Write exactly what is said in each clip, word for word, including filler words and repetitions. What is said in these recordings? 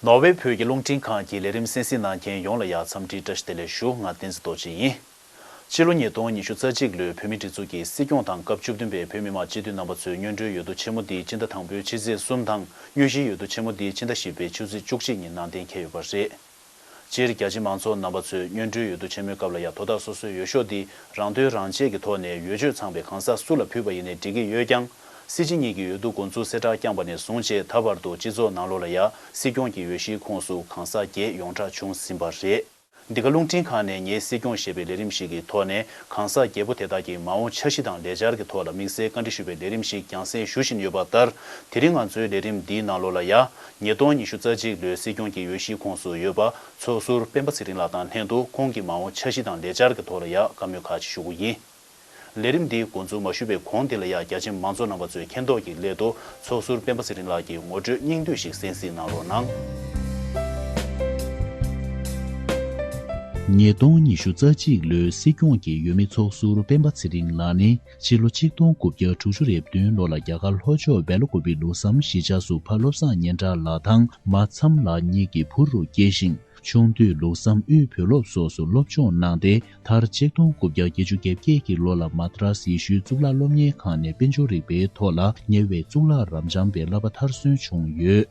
ནོར་ཝེ་བོད་ཀྱི་རླུང་འཕྲིན་ཁང་གི་ལས་རིམ་གསན་གཟིགས་གནང་མཁན་ཡོངས་ལ་ཡང་འཚམས་འདྲི་བཀྲ་ཤིས་བདེ་ལེགས་ཞུ། ང་བསྟན་འཛིན་རྡོ་རྗེ་ཡིན། ཕྱི་ལོ་ཉིས་སྟོང་ཉི་ཤུ་རྩ་གཅིག་ལོའི་བོད་མིའི་སྒྲིག་འཛུགས་ཀྱི་སྲིད་སྐྱོང་དང་སྐབས་བཅུ་བདུན་པའི་བོད་མི་མང་སྤྱི་འཐུས་རྣམ་པ་ཚོའི་སྔོན་འགྲོའི་འོས་བསྡུ་ཆེན་མོ་འདི་སྤྱི་ཟླ་དང་པོའི་ཕྱི་ཚེས་གསུམ་དང་། དངོས་གཞིའི་འོས་བསྡུ་ཆེན་མོ་འདི་ཕྱི་ཟླ་བཞི་པའི་ཆུ་ཚོད་བཅུ་གཅིག་ཉིན་ནང་གཏན་འཁེལ་ཡོད་པ་རེད། སྤྱིར་རྒྱ་ཆེ་མང་ཚོགས་རྣམ་པ་ཚོས་སྔོན་འགྲོའི་འོས་བསྡུ་ཆེན་མོའི་སྐབས་ལ་ཡང་དོ་བདག་སོ་སོའི་འོས་ཤོག་འདི་རང་འདོད་རང་གཅེས་ཀྱི་ཐོག་ནས་འོས་ཆོས་ཚང་པའི་གང་ཟག་སུ་ལ་ཕུལ་བ་ཡིན་ནའི་འགྲིག་གི་ཡོད་ཀྱང་། སྲིད་སྤྱི་གཉིས་ཀྱི་འོས་བསྡུ་འགོ་འཛུགས་གསལ་བསྒྲགས་བསྐྱངས་པ་ནས་བཟུང་བྱས་ད་བར་དུ་སྤྱི་ཚོགས་ནང་ལོགས་ལ་ཡང་སྲིད་སྐྱོང་གི་འོས་གཞིའི་ཁོངས་སུ་གང་ཟག་བརྒྱད་ཡོངས་གྲགས་བྱུང་ཟིན་པ་རེད། འདི་ག་རླུང་འཕྲིན་ཁང་ནས་ངའི་སྲིད་སྐྱོང་ཞེས་པའི་ལས་རིམ་ཞིག་གི་ཐོག་ནས་གང་ཟག་བརྒྱད་པོ་དེ་དག་གི་མ་འོངས་འཆར་གཞི་དང་ལས་འཆར་གྱི་ཐོག་ལ་དམིགས་བསལ་བཀའ་འདྲི་ཞུ་བའི་ལས་རིམ་ཞིག་རྒྱང་སྲིང་ཞུ་བཞིན་ཡོད་པ་ལྟར། དེ་རིང་ང་ཚོའི་ལས་རིམ་འདིའི་ནང་ལོགས་ལ་ཡང་། ཉིས་སྟོང་ཉི་ཤུ་རྩ་གཅིག་ལོའི་སྲིད་སྐྱོང་གི་འོས་གཞིའི་ཁོངས་སུ་ཡོད་པ་ཚོགས་ཟུར་སྤེན་པ་ཚེ་རིང་ལགས་དང་ལྷན་དུ་ཁོང་གི་མ་འོངས་འཆར་གཞི་དང་ལས་འཆར་གྱི་ཐོག་ལ་ཡང་བཀའ་མོལ་ཁག་ཅིག་ཞུ་གི་ཡིན། ལས་རིམ་འདིའི་འགོ་འཛུགས་མ་ཞུས་པའི་གོང་དེ་ལ་ཡང་རྒྱ་ཆེ་མང་ཚོགས་རྣམ་པ་ཚོས་མཁྱེན་རྟོགས་ཀྱི་སླད་དུ་ཚོགས་ཟུར་སྤེན་པ་ཚེ་རིང་ལགས་ཀྱི་ངོ་སྤྲོད་སྙིང་བསྡུས་ཤིག་གསན་གཟིགས་གནང་རོགས་གནང་། ཉིས་སྟོང་ཉི་ཤུ་རྩ་གཅིག་ལོའི་སྲིད་སྐྱོང་གི་འོས་མི་ཚོགས་ཟུར་སྤེན་པ་ཚེ་རིང་ལགས་ནི་ཕྱི་ལོ་ཆིག་སྟོང་དགུ་བརྒྱ་དྲུག་ཅུ་རེ་བདུན་ལོ་ལ་རྒྱ་གར་ལྷོ་ཕྱོགས་སྦེལ་ཀོབ་པི་ལུགས་བསམ་གཞིས་ཆགས་སུ་ཕ་བློ་བཟང་སྙན་གྲགས་ལགས་དང་མ་མཚམས་ལགས་གཉིས་ཀྱི་བུ་རུ་སྐྱེས་ཤིང་། ཆུང་དུས་ལུགས་བསམ་དབུས་བོད་སློབ་སོགས་སུ་སློབ་སྦྱོང་གནང་སྟེ། མཐར་ཆིག་སྟོང་དགུ་བརྒྱ་བརྒྱད་ཅུ་གྱ་བརྒྱད་ཀྱི་ལོ་ལ་མ་དྲ་ཡེ་ཤུའི་གཙུག་ལག་སློབ་གཉེར་ཁང་ནས་དཔལ་འབྱོར་རིག་པའི་ཐོག་ལ་ཉེ་བའི་གཙུག་ལག་རབ་འབྱམས་པའི་བསླབ་པ་མཐར་སོན་བྱུང་ཡོད།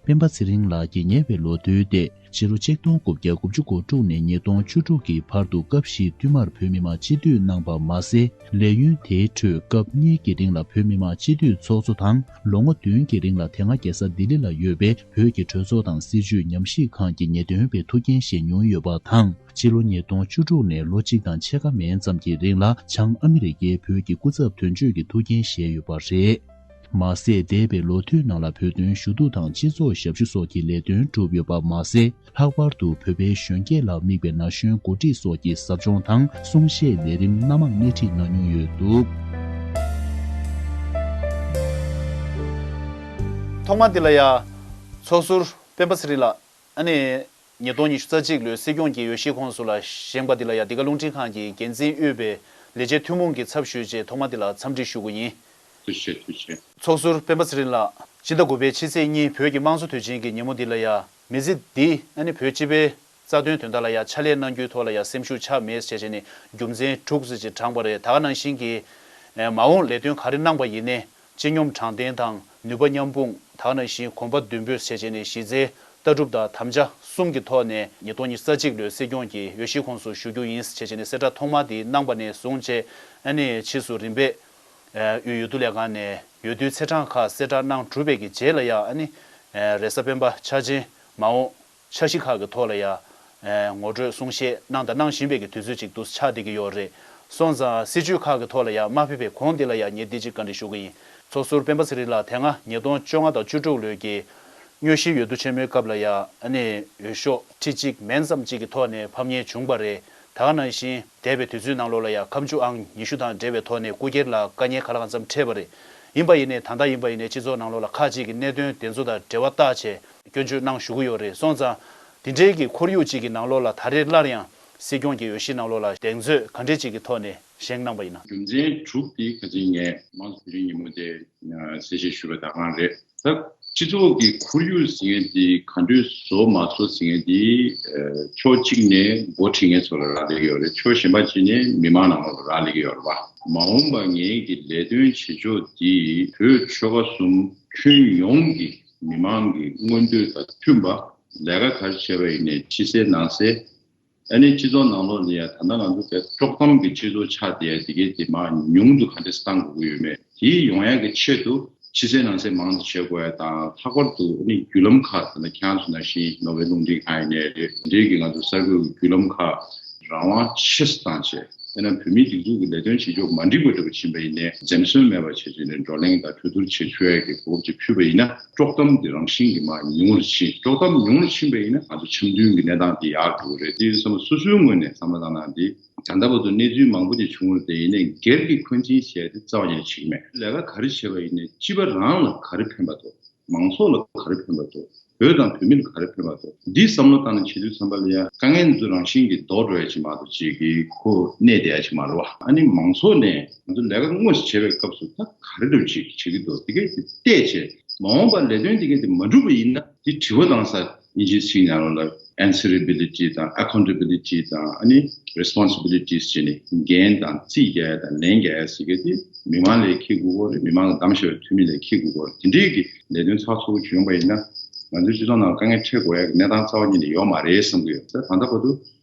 སྤེན་པ་ཚེ་རིང་ལགས་ཀྱི་ཉེ་བའི་ལོ་ཐོའི་སྟེང་ཕྱི་ལོ་ཆིག་སྟོང་དགུ་བརྒྱ་དགུ་བཅུ་གོ་དྲུག་ནས་ཉིས་སྟོང་བཅུ་དྲུག་གི་བར་དུ་སྐབས་བཞིའི་བསྟུད་མར་བོད་མི་མང་སྤྱི་འཐུས་གནང་པ་མ་ཟད། ལས་ཡུན་དེའི་ཁྲོད་སྐབས་གཉིས་ཀྱི་རིང་ལ་བོད་མི་མང་སྤྱི་འཐུས་ཚོགས་གཙོ་དང་། ལོ་ངོ་བདུན་གྱི་རིང་ལ་དེ་སྔ་རྒྱལ་ས་ལྡི་ལི་ལ་ཡོད་པའི་བོད་ཀྱི་གྲོས་ཚོགས་དང་སྲིད་བྱུས་ཉམས་ཞིབ་ཁང་གི་ངེས་སྟོན་པའི་ཐུགས་འགན་བཞེས་མྱོང་ཡོད་པ་དང་། ཕྱི་ལོ་ཉིས་སྟོང་བཅུ་དྲུག་ནས་ལོ་གཅིག་དང་ཕྱེད་ཀ་མན་ཙམ་གྱི་རིང་ལ་བྱང་ཨ་མི་རི་ཀའི་བོད་ཀྱི་སྐུ་ཚབ་དོན་གཅོད་ཀྱི་ཐུགས་འགན་བཞེས་ཡོད་པ་རེད། མ་ཟད། འདས་པའི་ལོ་དུས་ནང་ལ་བོད་དོན་ཞུ་གཏུག་དང་སྤྱི་ཚོགས་ཞབས་ཞུ་སོགས་ཀྱི་ལས་དོན་བསྒྲུབས་ཡོད་པ་མ་ཟད། ལྷག་པར་དུ་བོད་པའི་གཞོན་སྐྱེས་ལ་དམིགས་པའི་ན་གཞོན་འགོ་ཁྲིད་སོགས་ཀྱི་ཟབ་སྦྱོང་དང་གསུང་བཤད་ལས་རིམ་སྣ་མང་སྣེ་ཁྲིད་གནང་མྱོང་ཡོད་འདུག་ཐོག་མ་འདི་ལ་ཡ། ཚོགས་ཟུར་སྤེན་པ་ཚེ་རིང་ལགས། ཨ་ནི། ཉིས་སྟོང་ཉི་ཤུ་རྩ་གཅིག་ལོའི་སྲིད་སྐྱོང་གི་འོས་གཞིའི་ཁོངས་སུ་ལ་བཞེངས་པ་འདི་ལ་ཡ་འདི་ག་རླུང་འཕྲིན་ཁང་གི་འགན་འཛིན་དབུས་པའི་ལས་བྱེད་ཐུན་མོང་གི་ཚབ་ཞུས་རྗེས་ཐོག་མ་འདི་ལ་འཚམས་འདྲི་ཞུ་གི་ཡིན། ཐུགས་རྗེ་ཆེ། ཐུགས་རྗེ་ཆེ། ཚོགས་ཟུར་སྤེན་པ་ཚེ་རིང་ལགས། སྤྱི་ཟླ་དགུ་པའི་ཕྱི་ཚེས་གཉིས་བོད་ཀྱི་དམངས་གཙོ་དུས་ཆེན་གྱི་ཉིན་མོ་འདི་ལ་ཡ། མི་ཚེ་འདི་ཨ་ནི་བོད་སྤྱི་པའི་རྩ་དོན་དོན་དག་ལ་ཡ་ཕྱག་ལས་གནང་རྒྱུའི་ཐོག་ལ་ཡ་སེམས་ཤུགས་ཆག་མེད་ཟེར་བྱས་ནས་རྒྱུ་མཚན་དྲུག་ཙམ་ཅིག་དྲངས་པ་རེད། ད་ག་ནང་བཞིན་གྱི་མ་འོངས་ལས་དོན་ག་རེ་གནང་པ་ཡིན་ནའི་སྤྱི་སྙོམས་དྲང་བདེན་དང་ནུས་པ་མཉམ་སྤུངས། ད་ག་ནང་བཞིན་གོམ་པ་མདུན་སྤོས་བྱས་བྱས་ནས་གཞི་རྩའི་ལྟ་གྲུབ་དང་དམ་བཅའ་གསུམ་གྱི་ཐོག་ནས་ཉིས་སྟོང་ཉི་ཤུ་རྩ་གཅིག་ལོའི་སྲིད་སྐྱོང་གི་འོས་གཞིའི་ཁོངས་སུ་ཞུགས་རྒྱུ་ཡིན་ཟེར་བྱས་ནས་གསལ་བསྒྲགས་ཐོག་མ་དེ་གནང་པ་ནས་བཟུང་བྱས་ཨ་ནི་ཕྱིས་སུ་རིམ་པས་དབུས་འོས་བསྡུ་ལས་ཁང་ནས་འོས་བསྡུའི་ཚེས་གྲངས་ཁག་གསལ་བསྒྲགས་གནང་གྲུབ་པའི་གི་རྗེས་ལ་ཡང་ཨ་ནི་རེས་གཟའ་སྤེན་པ་འཆར་ཅན་མ་འོངས་འཆར་གཞི་ཁག་གི་ཐོག་ལ་ཡང་ངོ་སྤྲོད་གསུང་བཤད་གནང་དང་གནང་བཞིན་པའི་གི་དུས་ཚོད་ཅིག་ཏུ་ཆགས་བསྡད་ཀྱི་ཡོད་རེད། སོང་ཙང་སྲིད་བྱུས་ཁག་གི་ཐོག་ལ་ཡང་མ་ཕེབས་པའི་གོང་དེ་ལ་ཡང་ངས་འདི་གཅིག་བཀའ་འདྲི་ཞུ་གི་ཡིན། ཚོགས་ཟུར་སྤེན་པ་ཚེ་རིང་ལགས་དེ་སྔ་ཉིས་སྟོང་བཅོ་ལྔ་དང་བཅུ་དྲུག་ལོའི་གི་དངོས་གཞིའི་འོས་བསྡུ་ཆེན་མོའི་སྐབས་ལ་ཡང་ཨ་ནི་འོས་ཤོག་ཁྲི་གཅིག་མན་ཙམ་གཅིག་གི་ཐོག་ནས་ཕམ་ཉེས་བྱུང་པ་རེད། ད་ག་ནང་བཞིན་འདས་པའི་དུས་ཚོད་ནང་ལོགས་ལ་ཡང་ཁ་མཆུ་ཨང་ཉི་ཤུ་དང་འབྲེལ་བའི་ཐོག་ནས་སྐུ་སྒེར་ལ་དཀའ་ངལ་ག་ལ་གང་འཚམ་འཕྲད་པ་རེད། ཡིན་པ་ཡིན་ནའི་ད་ལྟ་ཡིན་པ་ཡིན་ནའི་སྤྱི་ཚོགས་ནང་ལོགས་ལ་ཁག་ཅིག་གི་གནད་དོན་དེ་ཚོ་དང་འབྲེལ་བ་བཏགས་བྱས་སྐྱོན་བརྗོད་གནང་བཞུགས་ཀྱི་ཡོད་རེད། སོང་ཙང་དེ་འདྲའི་གི་ཁོར་ཡུག་ཅིག་གི་ནང་ལོགས་ལ་ད་རེས་སླར་ཡང་སྲིད་སྐྱོང་གི་འོས་གཞི་ནང་ལོགས་ལ་གདེང་ཚོད་ག་འདྲས་ཅིག་གི་ཐོག་ནས་བཞེངས་གནང་པ་ཡིན་ན། རྒྱུ་མཚན་དྲུག་དེ་ཁ་ཅིག་ངས་མང་གཙོ་དེ་རིང་ཉིན་མོ་དེ་གསལ་བཤད་ཞུས་པ་དང་གང་རེད། ད་སྤྱི་ཚོགས་ཀྱི་ཁོར་ཡུག་ཟེར་མཁན་དེ་ག་འདྲས་བཟོ་མ་བཟོ་ཟེར་མཁན་དེ་ཕྱོགས་གཅིག་ནས་འགོ་ཁྲིད་མཁན་ཚོ་ལ་རག་ལས་ཀྱི་ཡོད་རེད། ཕྱོགས་གཞན་པ་གཅིག་ནས་མི་མང་ནང་ལོགས་ལ་རག་ལས་ཀྱི་ཡོད་རེད་བ། མ་འོངས་པ་ངེད་ཀྱི་ལས་དོན་བྱེད་ཕྱོགས་དེ་བོད་ཆོལ་ཁ་གསུམ་ཁྱོན་ཡོངས་ཀྱི་མི་མང་གི་མངོན་འདོད་དང་མཐུན་པ་ལས་ཀ་ག་རེ་བྱས་པ་ཡིན་ནའི་ཕྱི་གསལ་ནང་གསལ། ཨ་ནི་སྤྱི་ཚོགས་ནང་ལོགས་ལ་ཡ་ད་ལྟ་ང་ཚོ་དེ་དཀྲོག་གཏམ་གྱི་སྤྱི་ཚོགས་ཆགས་བསྡད་ཡ་དེ་གའི་དེ་མར་ཉུང་དུ་ག་འདྲས་བཏང་དགོས་ཀྱི་ཡོད་མེད་དེ་ཡོང་ཡ་གི་ཆེད་དུ་ཕྱི་གསལ་ནང་གསལ་མང་དུ་བྱེད་དགོས་ཡ་དང་། ལྷག་པར་དུ་ཨ་ནི་བརྒྱུད་ལམ་ཁག་ད་ལྟ་ཁྱེད་རང་ཚོ་ནང་བཞིན་ནོར་ཝེ་རླུང་འཕྲིན་ཁང་ཡིན་ནའི་རེད། འདི་གི་ང་ཚོ་གསར་འགོད་ཀྱི་བརྒྱུད་ལམ་ཁག་རང་དབང་ཆེ་སུ་བཏང་བྱས། དཔེར་ན་བོད་མིའི་སྒྲིག་འཛུགས་ཀྱི་ལས་དོན་བྱེད་ཕྱོགས་མ་འགྲིག་པ་འདྲ་པོ་ཕྱིན་པ་ཡིན་ནའི་འཛེམ་ཟོན་མེད་པ་བྱས་བྱས་ནས་བགྲོ་གླེང་དང་གྲོས་བསྡུར་བྱེད་ཆོག་ཡ་གི་གོ་སྐབས་ཅིག་ཕུལ་བ་ཡིན་ན། དཀྲོག་གཏམ་འདི་རང་བཞིན་གྱིས་མར་ཉུང་རུ་ཕྱིན། དཀྲོག་གཏམ་ཉུང་རུ་ཕྱིན་པ་ཡིན་ན་ང་ཚོ་འཆམ་མཐུན་གྱི་གནས་སྟངས་འདི་ཡར་འགྲོ་གི་རེད། དེ་ཡིན་ཙང་སོ་སོའི་ངོས་ནས་བསམ་བློ་བཏང་ན་འདི་ད་ལྟ་བར་དུ་གནས་ཚུལ་མང་པོ་ཅིག་བྱུང་རེད། དེ་ཡིན་ནའི་སྒེར་གྱི་འཁོན་འཛིན་བྱས་ཏེ་རྩ་བ་ཉིད་ནས་བྱེད་ཀྱི་མེད། ལས་ཀ་ག་རེ་བྱས་པ་ཡིན་ནའི་སྤྱི་པ་རང་ལ་ག་རེ་ཕན་པ་འདུག་མང་ཚོགས་ལ་ག་རེ་ཕན་པ་འདུག་བོད་དང་བོད་མི་ལ་ག་རེ་ཕན་པ་འདུག་འདི་བསམ་བློ་བཏང་ནས་བྱེད་དུས་ཙམ་པ་ལ་ཡང་དཀའ་ངལ་འདི་ཚོ་རང་བཞིན་གྱིས་ལྡོག་འགྲོ་ཡ་ཅིག་མ་གཏོགས་ཅིག་གི་ཁོ་གནས་བསྡད་ཡ་ཅིག་མ་རེད་བ། ཨ་ནི་མང་ཚོགས་ནས་ང་ཚོ་ལས་ཀ་དངོས་སུ་བྱེད་པའི་སྐབས་སུ་ད་ག་རེ་འདྲ་ཅིག་བྱེད་ཀྱི་འདུག་དེ་གས་དེ་བལྟས་བྱས་ མ་འོངས་པར་ལས་དོན་དེ་གས་དེ་མ་འགྲུབ་པ་ཡིན་ན་དེ་དྲི་བ་བཏང་ས་དབྱིན་ཇིའི་ཚིག་ནང་ལོགས་ལ་answerability་དང་accountability དང་ཨ་ནི་responsibilities བྱས་ནས་འགན་དང་རྩིས་རྒྱག་ཡ་དང་ལན་རྒྱག་ཡ་ཟེར་གས་དེ་མི་མང་ལ་འཁྱེར་དགོས་ཀྱི་རེད། མི་མང་ལ་གདམ་བྱས་པའི་འཐུས་མི་ལ་འཁྱེར་དགོས་ཀྱི་རེད། དེ་འདྲས་ཀྱི་ལས་དོན་ཚགས་ཚུད་པོ་བྱུང་པ་ཡིན་ན་ང་ཚོའི་སྤྱི་ཚོགས་ནང་ལ་དཀའ་ངལ་འཕྲད་དགོས་ཡ་གི་གནས་སྟངས་རྩ་བ་ཉིད་ནས་ཡོད་མ་རེད་བསམ་གྱི་ཡོད། ད་ད་ལྟ་བར་དུ་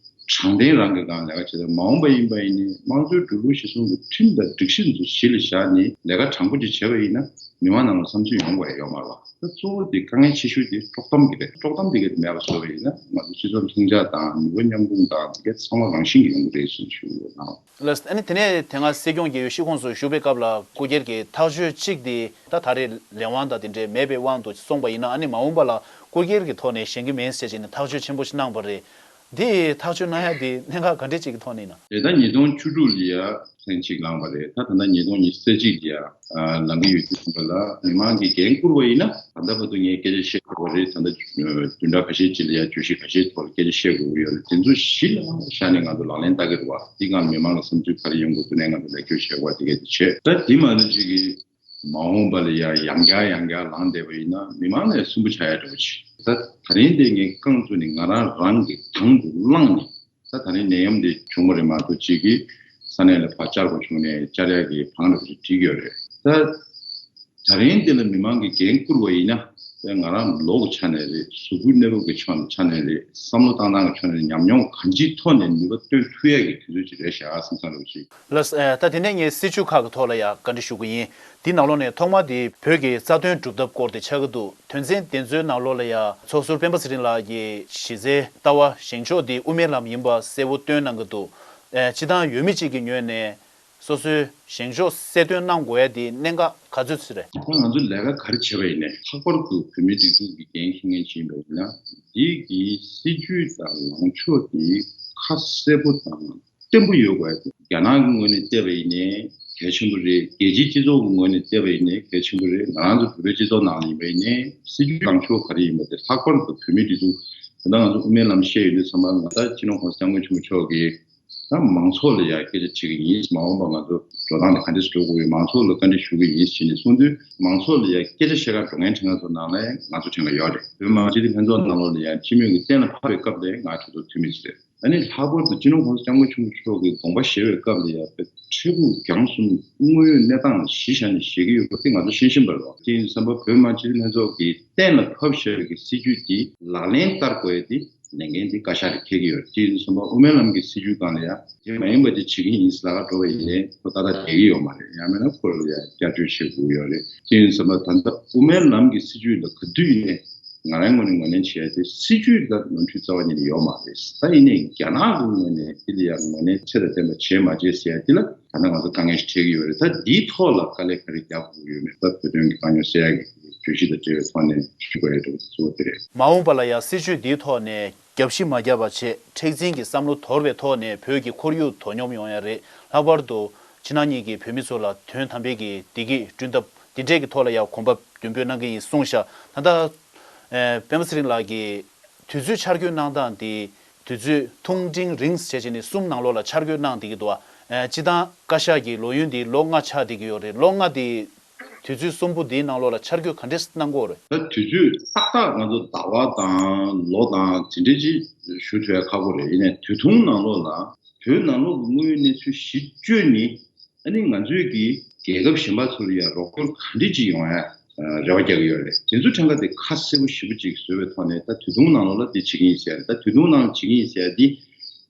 དྲང་བདེན་རང་གི་སྒང་ལས་ཀ་བྱེད་ཐུབ། མ་འོངས་པ་ཡིན་པ་ཡིན་ནའི་དམངས་གཙོའི་འགྲོ་ལུགས་གཞི་བཟུང་གི་ཁྲིམས་དང་སྒྲིག་གཞི་འདི་ཚོ་གཞི་ལ་བཞག་ནས་ལས་ཀ་དྲང་པོ་ཅིག་བྱས་པ་ཡིན་ན་མི་མང་ནང་ལ་བསམ་ཚུལ་ཡོང་དགོས་ཡ་ཡོད་མ་རེད་བ། ད་གཙོ་བོ་དེ་དཀའ་ངལ་ཆེ་ཤོས་དེ་དཀྲོག་གཏམ་གྱི་རེད། དཀྲོག་གཏམ་དེ་གས་དེ་མེད་པ་བཟོ་བ་ཡིན་ན་ང་ཚོ་སྤྱི་ཚོགས་ལྷིང་འཇགས་དང་ནུས་པ་མཉམ་སྤུངས་དང་དེ་གས་ཚང་མ་རང་བཞིན་གྱིས་ཡོང་གི་རེད་ཟེར་ཞུ་གི་ཡོད་ལགས། ལགས་ཨ་ནི་དེ་ནས་དེ་སྔ་སྲིད་སྐྱོང་རྒྱལ་ཡོད་ཤི་ཁོངས་སུ་བཞུགས་པའི་སྐབས་ལ་སྐུ་སྒེར་གྱི་ཐག་གཅོད་གཅིག་དེ་ད་ད་རེས་ལས་དབང་དང་དེ་འདྲའི་མེད་པའི་དབང་དུ་སོང་པ་ཡིན་ན་ཨ་ནི་མ་འོངས་པ་ལ་སྐུ་སྒེར་གྱི་ཐོག་ནས་བཞེངས་ཀྱི་མིན་ཟེར་བྱས་ནས་ཐག་གཅོད་ཆེན་པོ་ཞིག་གནང་པ་རེད། འདི་ཐག་གཅོད་གནང་ཡ་འདི་གནད་འགག་ག་འདྲས་ཅིག་གི་ཐོག་ནས་ཡིན་ན། དེ་ད་ཉིས་སྟོང་བཅུ་དྲུག་ལ་ཡ་ཐེངས་གཅིག་ལངས་པ་རེད། ད་ད་ལྟ་ཉིས་སྟོང་ཉི་ཤུ་རྩ་གཅིག་ལ་ཡ་ཨ་ལངས་ཀྱི་ཡོད་དུས་ཙམ་པ་ལ་མི་མང་གིས་འགན་བསྐུར་བ་ཡིན་ན་ད་ལྟ་བར་དུ་ངས་སྐད་ཆ་བཤད་དགོས་པ་རེད། ད་ལྟ་བདུན་ཕྲག་ཁ་ཤས་ཅིག་ལ་ཡ་བརྗོད་གཞི་ཁ་ཤས་ཐོག་ལ་སྐད་ཆ་བཤད་དགོས་ཀྱི་ཡོད་རེད། དེ་ཚོ་གཞི་ལ་བཞག་ནས་ང་ཚོ་ལག་ལེན་བསྟར་གྱི་རེད་བ། འདི་སྒང་ལ་མི་མང་ལ་བསམ་ཚུལ་ག་རེ་ཡོང་དགོས་དེ་ནས་ང་ཚོ་ལེགས་བཅོས་བྱེད་དགོས་པ་དེ་གས་དེ་བྱས། ད་དེ་མ་གཏོགས་ཅིག་གིས་མ་འོངས་པ་ལ་ཡ་ཡང་བསྐྱར་ཡང་བསྐྱར་ལངས་བསྡད་པ་ཡིན་ན་མི་མང་ལ་སུན་པོ་ཆགས་ཡ་འདྲ་བོ་ཅིག་ད་ད་རིང་དེ་ངས་རྐང་བཙུགས་ནས་ང་རང་རང་གི་དང་དུ་བླངས་ནས་ད་ད་རིང་ནད་ཡམས་དེ་བྱུང་བ་རེད་མ་གཏོགས་ཅིག་གིས་ས་གནས་ལ་ཕར་བཅར་དགོས་བྱུང་ནས་བཅར་ཡ་གི་བང་འདྲ་བོ་ཅིག་བསྒྲིགས་ཡོད་རེད། ད་ད་རིང་དེ་ལ་མི་མང་གིས་འགན་བསྐུར་བ་ཡིན་ན་ང་རང་ལོ་གི་ཆ་ནས་རེད། གཟུགས་པོའི་གནས་བབ་ཀྱི་ཆ་ནས་རེད། བསམ་བློ་བཏང་སྟངས་ཀྱི་ཆ་ནས་ཉམས་མྱོང་གང་ཅིའི་ཐོག་ནས་ནུས་པ་བཏོན་ཐུབ་ཡ་གི་དུས་ཚོད་ཅིག་རེད་ཤག་བསམ་བསམ་འདྲ་བོ་ཅིག་ལགས་ཨ་ད་དེ་ནས་ངས་སྲིད་བྱུས་ཁག་གི་ཐོག་ལ་ཡང་བཀའ་འདྲི་ཞུ་གི་ཡིན། འདི་ནང་ལོགས་ནས་ཐོག་མ་དེ་བོད་ཀྱི་རྩ་དོན་སྒྲུབ་ཐབས་སྐོར་དེ་ཆགས་ཀྱི་འདུག་དོན་ཚན་དེ་ཚོའི་ནང་ལོགས་ལ་ཡང་ཚོགས་ཟུར་སྤེན་པ་ཚེ་རིང་ལགས་ཀྱིས་གཞི་རྩའི་ལྟ་བ་བཞེངས་ཕྱོགས་དེ་དབུ་མའི་ལམ་ཡིན་པ་གསལ་བོ་སྟོན་གནང་གི་འདུག་ཨ་སྤྱི་བཏང་ཡུལ་མི་གཅིག་གི་ངོས་ནས་སོ་སོའི་བཞེངས་ཕྱོགས་གསལ་སྟོན་གནང་དགོས་ཡ་དེ་གནད་འགག་ག་ཚོད་ཅིག་རེད། ད་ང་ཚོ་ལས་ཀ་ག་རེ་བྱས་པ་ཡིན་ནའི་ལྷག་པར་དུ་བོད་མིའི་སྒྲིག་འཛུགས་ཀྱི་འགན་འཁྱེར་མཁན་ཅིག་ཡིན་པ་ཡིན་ན་འདི་གི་སྲིད་ཇུས་དང་ལངས་ཕྱོགས་དེ་ཁ་གསལ་པོ་དང་བརྟན་པོ་ཡོད་དགོས་ཏེ། རྒྱ་ནག་གི་ངོས་ནས་བལྟས་པ་ཡིན་ནའི་གལ་ཆེན་པོ་རེད། རྒྱལ་སྤྱིའི་སྤྱི་ཚོགས་ཀྱི་ངོས་ནས་བལྟས་པ་ཡིན་ནའི་གལ་ཆེན་པོ་རེད། ང་རང་ཚོ་བོད་པའི་སྤྱི་ཚོགས་ནང་ལ་ཡིན་པ་ཡིན་ནའི་སྲིད་ཇུས་ལངས་ཕྱོགས་ག་རེ་ཡིན་པ་དེ་ལྷག་པར་དུ་བོད་མིའི་སྒྲིག་འཛུགས་ད་ལྟ་ང་ཚོ་དབུ་མའི་ལམ་བཤད་ཡོང་དུས་ཙམ་པ་ང་ད་སྤྱི་ནོར་༸གོང་ས་༸སྐྱབས་མགོན་ཆེན་པོ་མཆོག་གིས་ད་མང་ཚོགས་ལ་ཡང་སྐད་ཆ་བྱེད་ཀྱི་ཡིན། མ་འོངས་པ་ང་ཚོ་འགྲོ་སྟངས་དེ་ག་འདྲས་སེ་འགྲོ་དགོས་ཡོད། མང་ཚོགས་ལ་བཀའ་འདྲི་ཞུ་གི་ཡིན་ཟེར་ནས་གསུངས་དུས་མང་ཚོགས་ལ་ཡང་སྐད་ཆ་བཤད་གར་འགྲོ་མཁན་དྲན་གསོ་ནང་ལ་ང་ཚོ་དྲན་ག་ཡོད་རེད། བོད་མི་མང་སྤྱི་འཐུས་ལྷན་ཚོགས་ནང་ལོགས་ལ་ཡང་སྤྱི་མོས་ཀྱིས་གཏན་ལ་ཕབ་པའི་སྐབས་ལ་ང་གྲོས་ཚོགས་འཐུས་མི་ཞིག་རེད། ཨ་ནི་ལྷག་པར་དུ་སྤྱི་ནོར་༸གོང་ས་༸སྐྱབས་མགོན་ཆེན་པོ་མཆོག་གི་དགོངས་པ་བཞེས་པའི་སྐབས་ལ་ཡང་ཕྲུ་གུ་རྒྱང་གསུམ་དངོས་ཡོད་གནས་སྟངས་ལ་གཞི་བཞག་ནས་བཞེས་ཀྱི་ཡོད་པ་དེ་ང་ཚོ་ཤེས་བཞིན་པ་རེད། དེ་ཡིན་དུས་ཙམ་པ་བོད་མི་མང་སྤྱི་འཐུས་ལྷན་ཚོགས་ཀྱིས་གཏན་ལ་ཕབ་བཞག་པའི་སྲིད་ཇུས་དེ་ལག་ལེན་བསྟར་དགོས་ཡ་དེ་ལས་འགན་དེ་བཀའ་ཤག་ལ་འཁེལ་གྱི་ཡོད་རེད། དེ་ཡིན་དུས་ཙམ་པ་དབུ་མའི་ལམ་གྱི་སྲིད་ཇུས་སྒང་ལ་ཡང་དེ་མ་ཡིན་པ་དེ་བྱེད་ཀྱི་ཡིན་ཟེར་ལབ་ག་འགྲོ་བ་ཡིན་ནའི་ཁོ་ཏག་ཏག་བསྡད་ཀྱི་ཡོད་མ་རེད། ཡང་མིན་ན་ཁོ་ལ་ཡང་བསྐྱར་བཅོས་བྱེད་དགོས་ཀྱི་ཡོད་རེད། དེ་ཡིན་དུས་ཙམ་པ་ད་ལྟ་དབུ་མའི་ལམ་གྱི་སྲིད་ཇུས་ལ་ག་དུས་ཡིན་ནའི་ང་རའི་ངོས་ནས་ངོས་ལེན་བྱེད་ཡ་དེ་སྲིད་ཇུས་ལ་ནོར་འཁྲུལ་རྩ་བ་ཉིད་ནས་ཡོད་མ་རེད། ད་ཡིན་ནའི་རྒྱ་ནག་གི་ངོས་ནས་དེ་ལ་ཡང་ངོས་ལེན་ཚད་དང་ལྡན་པ་བྱས་མ་བྱས་ཟེར་ཡ་དེ་ལ་ད་ལྟ་ང་ཚོ་དཀའ་ངལ་ཞིག་འཕྲད་ཀྱི་ཡོད་རེད། ད་འདིའི་ཐོག་ལ་དཀའ་ལས་ག་རེ་རྒྱག་དགོས་ཀྱི་ཡོད་མེད་ད་བོད་དོན་གྱི་དཀའ་རྙོག་སེལ་ཡ་གི་གྲོས་གཞི་དང་འབྲེལ་བའི་ཐོག་ནས་ཞུ་དགོས་ཡ་འདྲ་བོ་གཙོ་བོ་དེ་རེད། མ་འོངས་པ་ལ་ཡང་སྲིད་ཇུས་འདིའི་ཐོག་ནས་རྒྱབ་བཤིག་མ་རྒྱབ་པ་བྱས་མཁྲེགས་འཛིན་གྱི་བསམ་བློ་དོར་བའི་ཐོག་ནས་བོད་ཀྱི་ཁོར་ཡུག་དོ་སྙོམས་ཡོང་ཡ་རེད། ལྷག་པར་དུ་ཕྱི་ནང་གཉིས་ཀྱི་བོད་མི་ཚོ་ལ་དོན་དམ་པའི་གི་བདེ་སྐྱིད་བསྐྲུན་ཐབས་འདི་འདྲས་ཀྱི་ཐོག་ལ་ཡང་གོམ་པ་མདུན་སྤོས་གནང་གི་ཡིན་གསུངས་ཤག་ད་ལྟ་ཨེ་སྤེན་པ་ཚེ་རིང་ལགས་ཀྱིས་དུས་ཚོད་འཆར་འགོད་གནང་སྟངས་འདི་དུས་ཚོད་ཐུང་འབྲིང་རིང་བྱས་བྱས་ནས་གསུམ་ནང་ལོགས་ལ་འཆར་འགོད་གནང་བསྡད་ཀྱི་འདུག་ཨ་སྤྱི་བཏང་བཀའ་ཤག་གི་ལོ་ཡུན་འདི་ལོ་ལྔ་ཆགས་བསྡད་ཀྱི་ཡོད་རེད། ལོ་ལྔ་འདི་དུས་ཚོད་གསུམ་པོ་འདིའི་ནང་ལོགས་ལ་འཆར་འགོད་ག་འདྲས་གནང་གི་ཡོད་རེད། ད་དུས་ཚོད་ཏག་ཏག་ང་ཚོ་ཟླ་བ་དང་ལོ་དང་དེ་འདྲས་ཅིག་ཞུ་ཐུབ་ཡ་ཁག་པོ་རེད། ཡིན་ནའི་དུས་ཐུང་ནང་ལོགས་ལ་བོད་ནང་ལོགས་ཀྱི་དངོས་ཡོད་གནས་ཚུལ་གཞི་བཅོལ་ནས་ཨ་ནི་ང་ཚོས་ཀྱི་རྒྱལ་ཁབ་གཞན་པ་ཚོ་ལ་ཡང་རོགས་སྐྱོར་ག་འདྲས་ཅིག་ཡོང་ཡ་རེ་བ་རྒྱག་གི་ཡོད་རེད། དེ་ཚོ་ཕྲན་ཁ་དེ་ཁ་གསལ་པོ་ཞེ་པོ་ཅིག་བཟོས་པའི་ཐོག་ནས་ད་དུས་ཐུང་ནང་ལོགས་ལ་དེ་བྱེད་ཀྱི་ཡིན་ཟེར་ཡ་རེད། ད་དུས་ཐུང་ནང་ལ་བྱེད་ཀྱི་ཡིན་ཟེར་ཡ་དེ་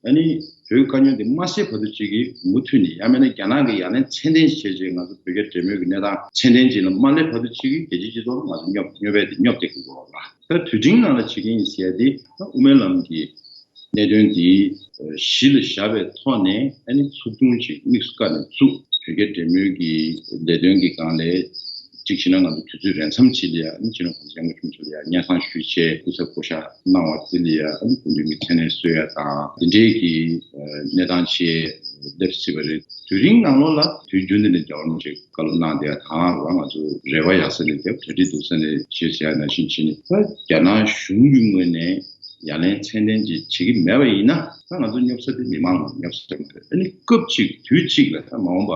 ཨ་ནི་བོད་དཀའ་རྙོག་དེ་མ་སེལ་བར་དུ་ཅིག་གིས་མུ་མཐུད་ནས་ཡང་མིན་ན་རྒྱ་ནག་གིས་ཡ་ལན་ཚད་ལྡན་ཞིག་བྱས་རྗེས་ང་ཚོ་བོད་རྒྱ་འབྲེལ་མོལ་གྱི་གནས་སྟངས་ཚད་ལྡན་ཅིག་ལ་མ་སླེབས་བར་དུ་ཅིག་གིས་རྒྱལ་སྤྱིའི་སྤྱི་ཚོགས་ལ་ང་ཚོ་སྙོབ་སྙོབ་པའི་དེ་སྙོབ་བསྡད་ཀྱི་ཡོད་རེད། ད་དུས་འབྲིང་ནང་ལ་བྱེད་ཀྱི་ཡིན་ཟེར་ཡ་དེ་ད་དབུ་མའི་ལམ་གྱི་གནད་དོན་འདི་གཞི་ལ་བཞག་པའི་ཐོག་ནས་ཨ་ནི་ཚོགས་ཆུང་ཅིག་དམིགས་སུ་བཀར་ནས་བཙུགས། བོད་རྒྱ་འབྲེལ་མོལ་གྱི་ལས་དོན་གྱི་སྒང་ལས་གཅིག་བྱས་ན་ང་ཚོ་དུས་ཚོད་རན་མཚམས་ཅིག་ལ་ཡ་ཨ་ནི་སྤྱི་ནོར་༸གོང་ས་༸སྐྱབས་མགོན་ཆེན་པོ་མཆོག་ལ་ཡ་སྙན་སེང་ཞུས་བྱས་སྐུ་ཚབ་བསྐོ་བཞག་གནང་བ་དེ་ལ་ཡ་ཨ་ནི་སྐུ་མདུན་གྱི་མཚན་གནས་གསོལ་ཡ་དང་དེ་འདྲའི་གི་གནས་སྟངས་ཅིག་སླེབས་སྲིད་པ་རེད། དུས་རིང་ནང་ལོགས་ལ་དུས་རྒྱུན་དུ་ནས་རྒྱལ་བ་རིན་པོ་ཆེས་བཀའ་སློབ་གནང་བསྡད་ཡ་དང་ང་ཚོ་རེ་བ་ཡག་ས་ནས་རྒྱབ་གྲ་སྒྲིག་སྡུག་ས་ནས་བྱེད་ཟེར་ཡ་ནང་བཞིན་བྱས་ནས་ད་རྒྱ་ནག་གཞུང་གི་ངོས་ནས་ཡ་ལན་ཚད་ལྡན་ཅིག་བྱེད་ཀྱི་མེད་པ་ཡིན་ན་ད་ང་ཚོ་སྙོབ་ས་དེ་མི་མང་ལ་སྙོབ་ས་ཙམ་རེད། ཨ་ནི་སྐབས་གཅིག་དུས་གཅིག་ལ་ད་མ་འོངས་པ་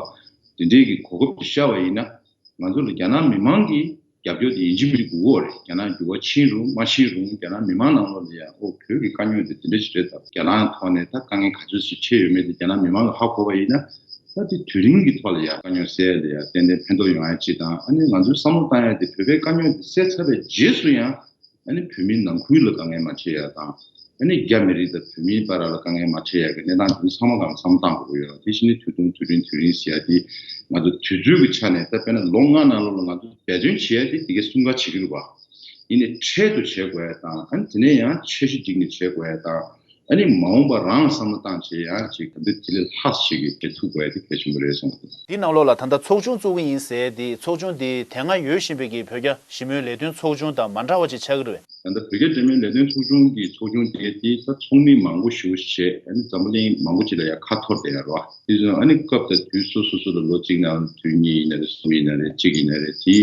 འདི་འདྲའི་གི་གོ་སྐབས་དེ་ཤར་བ་ཡིན་ན་ང་ཚོ་ལ་རྒྱ་ནག་མི་མང་གིས་ རྒྱབ་སྐྱོར་དེ་ཡིན་གཅིག་མིན་གཅིག་དགོས་ཀྱི་ཡོད་རེད། རྒྱ་ནག་འགྱུར་བ་ཕྱིན་རུང་མ་ཕྱིན་རུང་རྒྱ་ནག་མི་མང་ནང་ལོགས་ལ་ཡང་ཨོ་བོད་ཀྱི་དཀའ་རྙོག་འདི་དེ་འདྲ་ཞིག་རེད། ད་རྒྱ་ནག་ཐོག་ནས་ད་དཀའ་ངལ་ག་ཚོད་ཞིག་འཕྲད་ཡོད་མེད་དེ་རྒྱ་ནག་མི་མང་གིས་ཧ་གོ་བ་ཡིན་ན། ད་དེ་དུས་རིང་གི་ཐོག་ལ་ཡང་དཀའ་རྙོག་སེལ་ཡ་ལ་ཡང་ཏན་ཏན་ཕན་ཐོགས་ཡོང་ཡ་ཅིག་དང་། ཨ་ནི་ང་ཚོས་བསམ་བློ་བཏང་ཡ་དེ་བོད་པའི་དཀའ་རྙོག་དེ་སེལ་ཚར་བའི་རྗེས་སུ་ཡང་ཨ་ནི་བོད་མི་ནང་ཁུལ་ལ་དཀའ་ངལ་མ་འཕྲད་ཡ་དང་། ཨ་ནི་རྒྱ་མི་རིགས་དང་བོད་མིའི་བར་ལ་དཀའ་ངལ་མ་འཕྲད་ཡ་གི་གནས་སྟངས་དེ་ཚོ་ཚང་མ་སྒང་ལ་བསམ་བློ་བཏང་དགོས་ཀྱི་ཡོད། དེ་བཞིན་དུས་ཐུང་དུས་རིང་དུས་རིང་ཟེར་ཡ་དེ་ང་ཚོ་དུས་ཚོད་ཀྱི་ཆ་ནས་ད་དཔེར་ན་ལོ་ལྔ་ནང་ལོགས་ལ་ང་ཚོ་འབད་བརྩོན་བྱེད་ཡ་དེ་དེ་གའི་གསུམ་ཀ་བྱེད་ཀྱི་རེད་བ། ཡིན་ནའི་འཕྲལ་དུ་བྱེད་དགོས་ཡ་དང་། ཨ་ནི་དེ་ནས་ཡང་འཆར་གཞི་བསྒྲིགས་ནས་བྱེད་དགོས་ཡ་དང་། ཨ་ནི་མ་འོངས་པ་རང་ལ་བསམ་བློ་བཏང་བྱས་ཡང་ཅིག་ག་འདི་དེ་ལས་ལྷག་ཞིག་གི་བྱེད་ཐུབ་དགོས་ཡ་དེ་གལ་ཆེན་པོ་རེད་བསམ་གྱི་འདུག། འདི་ནང་ལོགས་ལ་ད་ལྟ་ཚོགས་ཆུང་བཙུགས་ཀྱི་ཡིན་ཟེར། དེ་ཚོགས་ཆུང་དེ་དེ་སྔ་ཡོད་བཞིན་པའི་གི་བོད་རྒྱ་ཞི་མོལ་ལས་དོན་ཚོགས་ཆུང་དང་མ་འདྲ་བ་ཅིག་ཆགས་ཀྱི་རེད་པས། ད་ལྟ་བོད་རྒྱ་འབྲེལ་མོལ་ལས་དོན་ཚོགས་ཆུང་གི་ཚོགས་ཆུང་དེ་དེ་ད་ཚོགས་མི་མང་པོ་ཞེ་པོ་ཞིག་བྱས། ཨ་ནི་འཛམ་བུ་གླིང་མང་པོ་ཅིག་ལ་ཡང་ཁ་འཐོར་བསྡད་ཡོད་རེད་བ། དེ་ཚོ་ཨ་ནི་སྐབས་དང་དུས་སོ་སོ་སོ་ལ་ལོ་གཅིག་ནང་དུས་གཉིས་ཡིན་ན་རེད། གསུམ་ཡིན་ན་རེད། གཅིག་ཡིན་ན་རེད། དེ་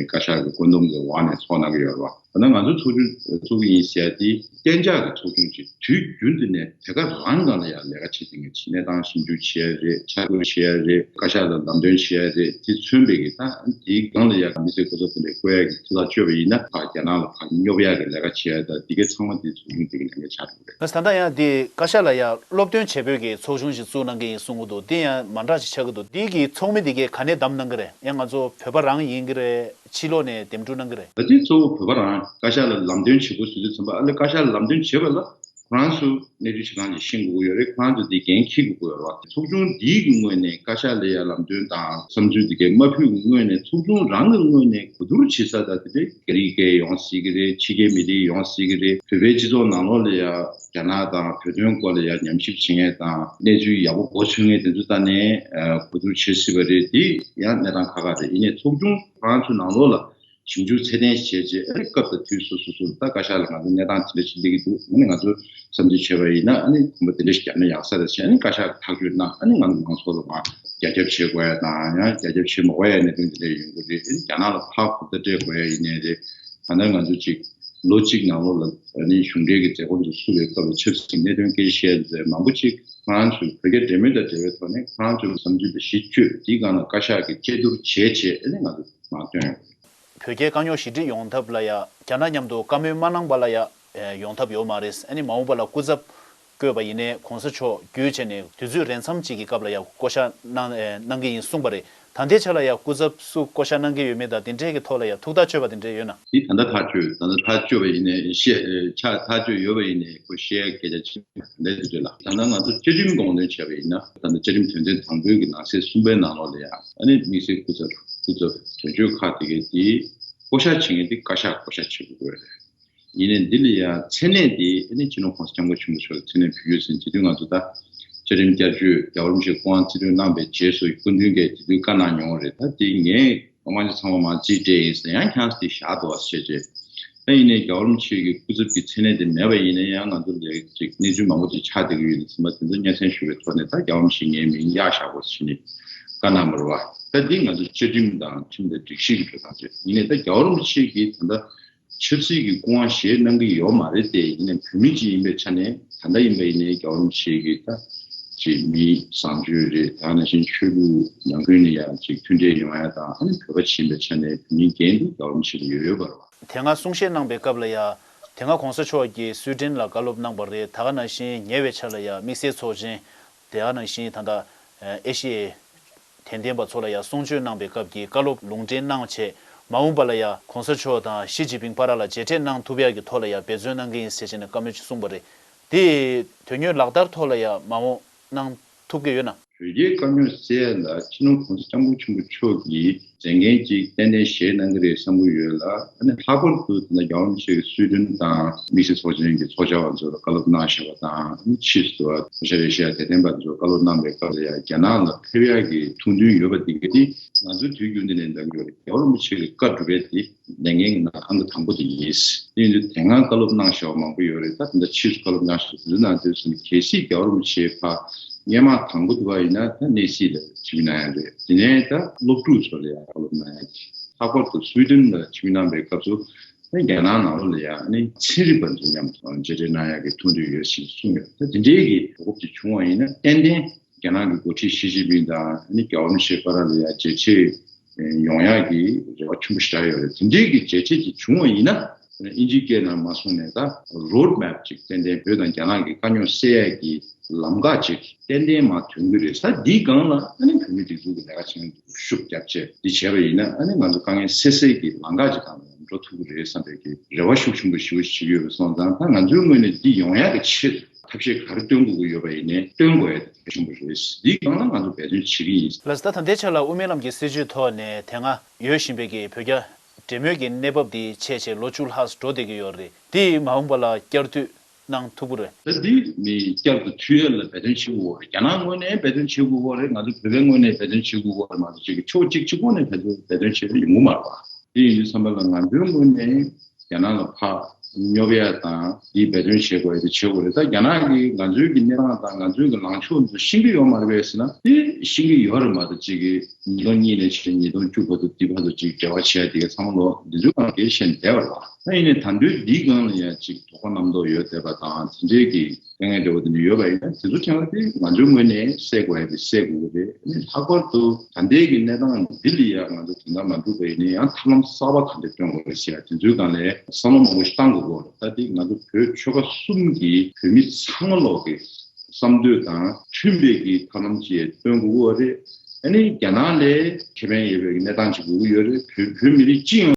བཀའ་ཤག་གི་བཀོད་འདོམས་ཀྱི་འོག་ནས་ཚོགས་གནང་གི་ཡོད་རེད་བ། ད་ནང་ང་ཚོ་ཚོགས་ཆུང་ཚོགས་ཀྱི་ཡིན་ཟེར་ཡ་དེ་གཏན་འཇགས་ཀྱི་ཚོགས་ཆུང་ཅིག་དུས་རྒྱུན་དུ་ནས་དེ་ག་རང་སྒང་ལ་ཡང་ལས་ཀ་བྱེད་མཁན་གྱི་གནས་སྟངས་ཞིབ་འཇུག་བྱེད་ཡ་རེད། འཆར་འགོད་བྱེད་ཡ་རེད། བཀའ་ཤག་ལ་ལམ་སྟོན་བྱེད་ཡ་རེད། དེ་མཚོན་པའི་གི་ད་དེའི་སྒང་ལ་ཡང་དམིགས་བསལ་སྐུ་ཚབ་དེ་འདྲའི་བསྐོ་ཡ་གི་ཐུགས་ཐག་གཅོད་པ་ཡིན་ན། ཕར་རྒྱ་ནག་ལ་ཕར་སྙོབ་ཡ་གི་ལས་ཀ་བྱེད་ཡ་ད་དེ་གའི་ཚང་མ་དེ་ཚོགས་ཆུང་དེ་གི་ལས་ཀ་ཆགས་ཡོད་རེད། ད་ལྟ་ཡང་དེ་བཀའ་ཤག་ལ་ཡང་སློབ་སྟོན་བྱེད་པོས་གི་ཚོགས་ཆུང་ཞིག་བཙུགས་གནང་གི་ཡིན་གསུང་གི་འདུག། དེ་ཡང་མ་འདྲ་ཞིག་ཆགས་ཀྱི་འདུག། དེ་གི་ཚོགས་མི་དེ་གས་ག་ནས་བདམས་གནང་གི་རེད། ཡང་ང་ཚོ་བོད་པ་རང་ཡིན་གྱི་རེད། ཕྱི་ལོགས་ནས་འདེམས་སྒྲུག་གནང་གི་རེད། ད་དེ་གཙོ་བོ་བོད་པ་རང་བཀའ་ཤག་ལ་ལམ་སྟོན་བྱེད་དགོས་ཟེར་དུས་ཙམ་པ། ཨ་ལེ་བཀའ་ཤག་ལ་ལམ་སྟོན་བྱེད་པ་ལ་ཁོ་རང་ཚོ་གནས་ཚུལ་བྱེད་སྟངས་ཅིག་ཤེས་དགོས་ཀྱི་ཡོད་རེད། ཁོ་རང་ཚོ་དེ་འགན་འཁྱེར་དགོས་ཀྱི་ཡོད་རེད་བ། ཚོགས་ཆུང་འདིའི་གི་ངོས་ནས་བཀའ་ཤག་ལ་ཡ་ལམ་སྟོན་དང་བསམ་ཚུལ་དེ་གས་མ་ཕུལ་གི་སྔོན་ནས་ཚོགས་ཆུང་རང་གི་ངོས་ནས་གོ་བསྡུར་བྱེད་ས་ད་དེ་འདྲའི་རྒྱ་རིགས་སྐད་ཡོང་སྲིད་ཀྱི་རེད། ཕྱི་རྒྱལ་མི་རིགས་ཡོང་སྲིད་ཀྱི་རེད། བོད་པའི་སྤྱི་ཚོགས་ནང་ལོགས་ལ་ཡ་རྒྱ་ནག་དང་བོད་དོན་སྐོར་ལ་ཡ་ཉམས་ཞིབ་བྱེད་མཁན་དང་གནས་ཚུལ་ཡག་པོ་མགོ་ཚོད་མཁན་དེ་ཚོ་ད་ནས་གོ་བསྡུར་བྱེད་སྲིད་པ་རེད། དེ་ཡང་གནས་སྟངས་ཁག་ཁག་རེད། ཡིན་ནའི་ཚོགས་ཆུང་ཁོ་རང་ཚོའི་ནང་ལོགས་ལ་ཞིབ་འཇུག་ཚད་ལྡན་ཞིག་བྱས་རྗེས། ཨ་ནི་སྐབས་དང་དུས་སོ་སོ་སོ་ད་བཀའ་ཤག་ལ་ང་ཚོ་གནས་སྟངས་དེ་འདྲ་ཞིག་སླེབས་ཀྱི་འདུག། ཨ་ནི་ང་ཚོ་བསམ་ཚུལ་བྱས་པ་ཡིན་ན། ཨ་ནི་དགོངས་པ་དེ་འདྲ་ཞིག་རྒྱབ་ན་ཡག་ས་རེད་ཟེར། ཨ་ནི་བཀའ་ཤག་གིས་ཐག་གཅོད་གནང་། ཨ་ནི་ང་ཚོ་མང་ཚོགས་ལ་མར་རྒྱ་ཁྱབ་བྱེད་དགོས་ཡ་དང་། ཡང་རྒྱ་ཁྱབ་བྱེད་མ་དགོས་ཡ་གནད་དོན་དེ་འདྲ་ཡོང་གི་རེད། ཨ་ནི་རྒྱ་ནག་ལ་ཕར་གོ་བརྡ་སྤྲད་དགོས་ཡ་ཡིན་ནའི་རེད། གང་ལྟར་ང་ཚོ་ཅིག་ལོ་གཅིག་ནང་ལོགས་ལ་ཨ་ནི་གཞུང་འབྲེལ་གྱི་མཛད་སྒོ་འདི་ཚུགས་པའི་སྐབས་ལ་ཆབ་སྲིད་གནད་དོན་སྐད་ཆ་བཤད་མཁན་མང་པོ་ཅིག་ཁོ་རང་ཚོའི་བོད་རྒྱ་འབྲེལ་མོལ་དང་འབྲེལ་བའི་ཐོག་ནས་ཁོ་རང་ཚོའི་བསམ་ཚུལ་དེ་གཞི་བཅོལ། དེའི་སྒང་ལ་བཀའ་ཤག་གིས་དཔྱད་བསྡུར་བྱས་བྱས། ཨ་ནི་ང་ཚོ་མར་བཏོན་ཡོད། བོད་རྒྱའི་དཀའ་རྙོག་ཞི་འགྲིག་ཡོང་ཐབས་ལ་ཡ་རྒྱ་ནག་མཉམ་དུ་བཀའ་མོལ་མ་གནང་བ་ལ་ཡ་ཡོང་ཐབས་ཡོད་མ་རེད། ཨ་ནི་མ་འོངས་པ་ལ་སྐུ་ཚབ་བསྐོས་པ་ཡིན་ནའི་གོང་ས་མཆོག་བརྒྱུད་བྱས་ནས་དུས་ཚོད་རན་མཚམས་ཅིག་གི་སྐབས་ལ་ཡ་བསྐོ་བཞག་གནང་གནང་གི་ཡིན་གསུངས་པ་རེད། ད་ལྟའི་ཆ་ལ་ཡ་སྐུ་ཚབ་སུ་བསྐོ་བཞག་གནང་གི་ཡོད་མེད་དང་དེ་འདྲའི་གི་ཐོག་ལ་ཡ་ཐུགས་ཐག་གཅོད་པ་དེ་འདྲ་ཡོད་ན། དེ་ད་ལྟ་ཐག་གཅོད། ད་ལྟ་ཐག་གཅོད་པ་ཡིན་ནའི་བཤད་ཆ་ཐག་གཅོད་ཡོད་པ་ཡིན་ནའི་ཁོ་བཤད་སྐད་ཆ་ཆེ་ད་ལྟའི་དུས་ཚོད་ལ། ད་ལྟ་ང་ཚོ་བཅའ་ཁྲིམས་དགོངས་དོན་བྱས་པ་ཡིན་ན། ད་ལྟ་བཅའ་ཁྲིམས་དོན་ཚན་དང་པོའི་གི་ནང་གསེས་གསུམ་པའི་ནང་ལོགས་ལ་ཡ་ཨ་ནི་དམིགས་བསལ་སྐུ་ཚབ་སྐུ་ཚབ་དོན་གཅོད་ཁག་དེ་གའི་དེ་བསྐོ་བཞག་བྱེད་མཁན་དེ་བཀའ་ཤག་བསྐོ་བཞག་བྱེད་དགོས་རེད། ཡིན་ནའི་འདི་ལ་ཡང་མཚན་གནས་དེ་ཨ་ནི་སྤྱི་ནོར་༸གོང་ས་༸སྐྱབས་མགོན་ཆེན་པོ་མཆོག་ལ་མཚན་གནས་ཕུལ་ཡོད་ཟེར། དེ་དུས་ང་ཚོ་ད་བཅའ་ཁྲིམས་བསྐྱར་བཅོས་རྒྱལ་བ་རིན་པོ་ཆེས་སྐུ་དབང་བརྩི་འཇོག་གནང་པའི་རྗེས་སུ་སྐུ་མདུན་གྱིས་དེ་དུས་བཀའ་གནང་མྱོང་བ་རེད། ད་དེ་ངས་སྐར་མ་ཚང་མ་མར་རྩིས་སྤྲད་ཡིན་ཟེར། ཡང་ཁྱེད་རང་ཚོ་དེ་བཞག་འདུག་བ་ཟེར་བྱས། ད་ཡིན་ནའི་རྒྱལ་བ་རིན་པོ་ཆེ་གི་སྐུ་ཚབ་ཀྱི་མཚན་གནས་དེ་མེད་པ་ཡིན་ན་ཡང་ང་ཚོ་ལ་ཅིག་གནས་ཚུལ་མང་པོ་ཅིག་ཆགས་བསྡད་ཀྱི་ཡོད་ཟེར་མ། དེ་ཚོ་སྙན་སེང་ཞུ་བའི་ཐོག་ནས་ད་རྒྱལ་བ་རིན་པོ་ཆེས་ངའི་མིང་གཡར་བཞག་དགོས་ཟེར་ནས་བཀའ་གནང་བ་རེད་བ། ད་འདི་ང་ཚོ་བཅའ་ཁྲིམས་དང་ཁྲིམས་དང་སྒྲིག་གཞི་གི་འགྲོ་སྟངས་རེད། ཡིན་ནའི་ད་རྒྱལ་བ་རིན་པོ་ཆེ་གིས་ད་ལྟ་ཆབ་སྲིད་ཀྱི་སྐུ་དབང་བཞེས་གནང་གི་ཡོད་མ་རེད་དེ། ཡིན་ནའི་བོད་མི་ཅིག་ཡིན་པའི་ཆ་ནས་ད་ལྟ་ཡིན་པ་ཡིན་ནའི་རྒྱལ་བ་རིན་པོ་ཆེ་གི་ད་ཅིག་མི་བཟང་སྤྱོད་རེད། ད་ནང་བཞིན་ཆོས་ལུགས་ནང་ཁུལ་ནས་ཡང་ཅིག་མཐུན་འབྲེལ་ཡོང་ཡ་དང་། ཨ་ནི་བོད་པ་ཅིག་ཡིན་པའི་ཆ་ནས་བོད་མིའི་འགན་དེ་རྒྱལ་བ་རིན་པོ་ཆེ་ལ་ཡོད་ཡོད་པ་རེད་བ། དེ་སྔ་གསུང་བཤད་གནང་པའི་སྐབས་ལ་ཡ་དེ་སྔ་གོང་ས་མཆོག་གིས་སུའི་ཌེན་ལ་བཀའ་སློབ་གནང་པ་རེད། ད་ག་ནང་བཞིན་ཉེ་བའི་ཆར་ལ་ཡ་དམིགས་བསལ་ཚོགས་ཆེན། དེ་ག་ནང་བཞིན་ད་ལྟ་ཨེ་ཤི་ཡའི་དད་ལྡན་པ་ཚོ་ལ་ཡང་གསུང་ཆོས་གནང་པའི་སྐབས་ཀྱི་བཀའ་སློབ་ལུང་འདྲེན་གནང་བྱས། མ་འོངས་པ་ལ་ཡང་གོང་ས་མཆོག་དང་ཞི་ཅིན་ཕིང་བར་ལ་མཇལ་འཕྲད་གནང་ཐུབ་ཡག་གི་ཐོག་ལ་ཡང་འབད་བརྩོན་གནང་གི་ཡིན་ཟེར་བྱས་ནས་བཀའ་མོལ་ཅིག་གསུངས་པ་རེད། དེ་དོན་དངོས་ལག་བསྟར་ཐོག་ལ་ཡང་མ་འོངས་གནང་ཐུབ་ཀྱི་ཡོད་ན། བོད་རྒྱའི་དཀའ་རྙོག་སེལ་ཡ་ལ་སྤྱི་ནོར་གོང་ས་སྐྱབས་མགོན་ཆེན་པོ་མཆོག་གིས་མཛད་འགན་ཅིག་ཏན་ཏན་བཞེས་གནང་གི་རེད་བསམ་གྱི་ཡོད་ལ། ཨ་ནི་ལྷག་པར་དུ་ད་ལྟ་རྒྱལ་བ་རིན་པོ་ཆེ་གིས་སུའི་ཌེན་དང་དམིགས་བསལ་ཚོགས་ཆེན་གྱི་ཚོགས་བཅར་བ་ཚོ་ལ་བཀའ་སློབ་གནང་བཞག་པ་དང་། ཨ་ནི་ཕྱིས་སུ་ཨ་ཤ་རེ་ཤི་ཡ་དད་ལྡན་པ་ཚོར་བཀའ་སློབ་གནང་པའི་སྐབས་ལ་ཡང་རྒྱ་ནག་ལ་ཕེབས་ཡག་གི་ཐུགས་འདུན་ཡོད་པ་འདི་ག་དེ་ང་ཚོས་དུས་རྒྱུན་དུ་ནས་འདང་གི་ཡོད་རེད། རྒྱལ་བ་རིན་པོ་ཆེ་གི་བཀའ་སྒྲུབ་པའི་དེ་ལས་འགན་གྱི་ནང་ཨང་ཀི་དང་པོ་དེ་ཡིན། དེ་ཡིན་དུས་དེ་སྔ་བཀའ་སློབ་གནང་བཞག་པ་མང་པོ་ཡོད་རེད། ད་དེ་འདྲ་ཕྱིས་སུ་བཀའ་སློབ་གནང་བཞག་པ་དེ་ཚོའི་ནང་དེ་ཚོ་གལ་སྲིད་རྒྱལ་བ་རིན་པོ་ཆེ་ཕར་སྔོན་མ་དང་པོ་དེ་བ་ཡིན་ན། ད་གནས་སྲིད་ལ་ཕྱིར་འབུད་གནང་ཡ་རེད། དེ་ནས་ད་སློབ་ཕྲུག་ཚོ་ལ་ཡང་བཀའ་སློབ་གནང་ཡ་རེད། ལྷག་པར་དུ་སུའི་ཌེན་ལ་ཕྱིར་འབུད་གནང་པའི་སྐབས་སུ། ད་རྒྱ་ནག་ནང་ལོགས་ལ་ཡང་ཨ་ནི་ཚན་རིག་པ་ཚོ་མཉམ་དུ་མཇལ་འཕྲད་གནང་ཡག་གི་ཐུགས་འདུན་ཡོད་ཞེས་གསུངས་ཡོད། ད་དེ་འདྲའི་གི་གོ་སྐབས་ཅིག་བྱུང་བ་ཡིན་ན། ཏན་ཏན་རྒྱ་ནག་གི་འགོ་ཁྲིད་ཞི་ཅིན་ཕིང་དང་ཨ་ནི་རྒྱལ་བ་རིན་པོ་ཆེ་བར་ལ་ཡང་མཇལ་འཕྲད་ ཡོང་ཡག་གི་རེ་བ་ཆེན་པོ་ཞིག་བཞག་ཡོད་རེད། དེ་འདྲའི་གི་བྱས་རྗེས་ཅིག་བྱུང་བ་ཡིན་ན། ཨིན་ཇིའི་སྐད་ནང་མ་གསུངས་ནས་ད་རོཌ་མེབ་ཅིག་ཏན་ཏན་བོད་དང་རྒྱ་ནག་གི་དཀའ་རྙོག་སེལ་ཡག་གི་ལམ་ཁ་ཅིག་ཏན་ཏན་མར་ཐོན་གྱི་རེད། ས་འདིའི་སྒང་ལ་ཨ་ནི་བོད་མི་སྒྲིག་འཛུགས་ཀྱི་ལས་ཀ་བྱེད་མཁན་ཚོ་ཤུགས་རྒྱབ་བྱས་འདི་བྱས་པ་ཡིན་ན། ཨ་ནི་ང་ཚོ་དཀའ་ངལ་སེལ་སེལ་གྱི་ལམ་ཁ་ཅིག་སྒང་ལ་འགྲོ་ཐུབ་ཀྱི་རེད་བསམ་པའི་གི་རེ་བ་ཤུགས་ཆེན་པོ་ཞེ་པོ་ཞིག་བྱེད་ཀྱི་ཡོད་པ་སོང་ཙང་། ད་ང་ཚོའི་ངོས་ནས་འདི་ཡོང་ཡག་གི་ཆེད་དུ་ཐབས་ཤེས་ག་རེ་སྟོན་དགོས་ཀྱི་ཡོད་པ་ཡིན་ནའི་སྟོན་དགོས་ཡ་དེ་གལ་ཆེན་པོ་རེད། འདིའི་སྒང་ལ་ང་ཚོ་འབད་བརྩོན་བྱེད་ཀྱི་ཡིན། ལགས་སོ། ད་ད་ལྟའི་ཆ་ལ་དབུ་མའི་ལམ་གྱི་སྲིད་བྱུས་ཐོག་ནས་དེ་སྔ་ཡོད་བཞིན་པའི་གི་བོད་རྒྱ་འབྲེལ་མོལ་གྱི་གནས་བབ་འདི་འཆད་བྱས་ལོ་བཅུ་ལྷག་འགྲོ་བསྡད་ཀྱི་ཡོད་རེད། འདི་མ་འོངས་པ་ལ་བསྐྱར་མཐུད་གནང་ཐུབ་ཀྱི་རེད། ད་འདི་ནི་བསྐྱར་དུ་མཐུད་ཡ་ལ་འབད་བརྩོན་བྱེད་དགོས་རེད། རྒྱ་ནག་ངོས་ནས་འབད་བརྩོན་བྱེད་དགོས་རེད། ང་ཚོ་བོད་པའི་ངོས་ནས་འབད་བརྩོན་བྱེད་དགོས་རེད། མ་གཏོགས་ཅིག་གི་ཕྱོགས་གཅིག་གཅིག་པོ་ནས་འབད་བརྩོན་འབད་བརྩོན་བྱེད་ཡ་ཡོང་གི་མ་རེད་པ། དེ་ཡིན་དུས་ཙམ་པ་ལ་ང་ཚོའི་ངོས་ནས་རྒྱ་ནག་ལ་ཕར་སྙོབ་ཡ་དང་འདི་འབད་བརྩོན་བྱེད་དགོས་ཡ་དེ་བྱེད་དགོས་རེད། ད་རྒྱ་ནག་གིས་ང་ཚོའི་གི་གནས་སྟངས་དང་ང་ཚོའི་གི་ལངས་ཕྱོགས་ཚོ་ཤེས་ཀྱི་ཡོད་མ་རེད་པས་ཟེར་ན། དེ་ཤེས་ཀྱི་ཡོད་རེད། མ་གཏོགས་ཅིག་གི་ཉིས་སྟོང་གཉིས་ནས་བྱས་ཉིས་སྟོང་བཅུ་བར་དུ་འདི་བར་དུ་ཅིག་འབྲེལ་བ་བྱས་དེ་ག་ཚང་མ་ལོ་འདི་ཚོའི་སྒང་གི་བཤད་བསྡད་པ་རེད་པ། ད་ཡིན་ནའི་ད་དུང་འདིའི་སྒང་ལ་ཡང་ཅིག་དོགས་པ་རྣམ་རྟོག་ཡོད་བསྡད་པ་དང་དེ་འདྲའི་གི་དཀའ་ངལ་འདྲ་བོ་དེ་འདྲ་ཡོད་པ་ཡིན་ན། དེ་ཚོ་ཀྱང་དེ་ང་ཚོའི་ངོས་ནས་སེལ་དགོས་ཡ་དེ་སེལ་དགོས་ཀྱི་རེད། ཨ་ནི་ལྷག་པར་དུ་ད་ལྟའི་གི་གནས་སྟངས་འདི་ལ་ཡང་ང་ཚོ་དོ་སྣང་མ་འགྲོ་བ་ཡིན་ན་ཡང་ཐབས་ལམ་གསར་པ་ག་འདྲ་སྟོན་དགོས་རེད་ཟེར་ཡ་དེ་ཚོའི་སྒང་ལ་བསམ་བློ་མང་པོ་ཞིག་བཏང་དགོས་ཀྱི་རེད། ད་དེ་ང་ཚོ་བོད་ཆོལ་ཁ་གསུམ་གྱི་བོད་མི་ཚང་མ་ལོག་གི་བསམ་འདོད་དང་མཐུན་པའི་གི་ཐབས་ལམ་ཅིག་སྟོན་དགོས་ཀྱི་རེད། ཨ་ནི་རྒྱ་ནག་ལ་ཁེ་ཕན་ཡོད་པའི་གི་གནས་སྟངས་ཅིག་དགོས་ཀྱི་ཡོད་རེད། བོད་བོད་མི་རིགས་སྤྱི་ཡོངས་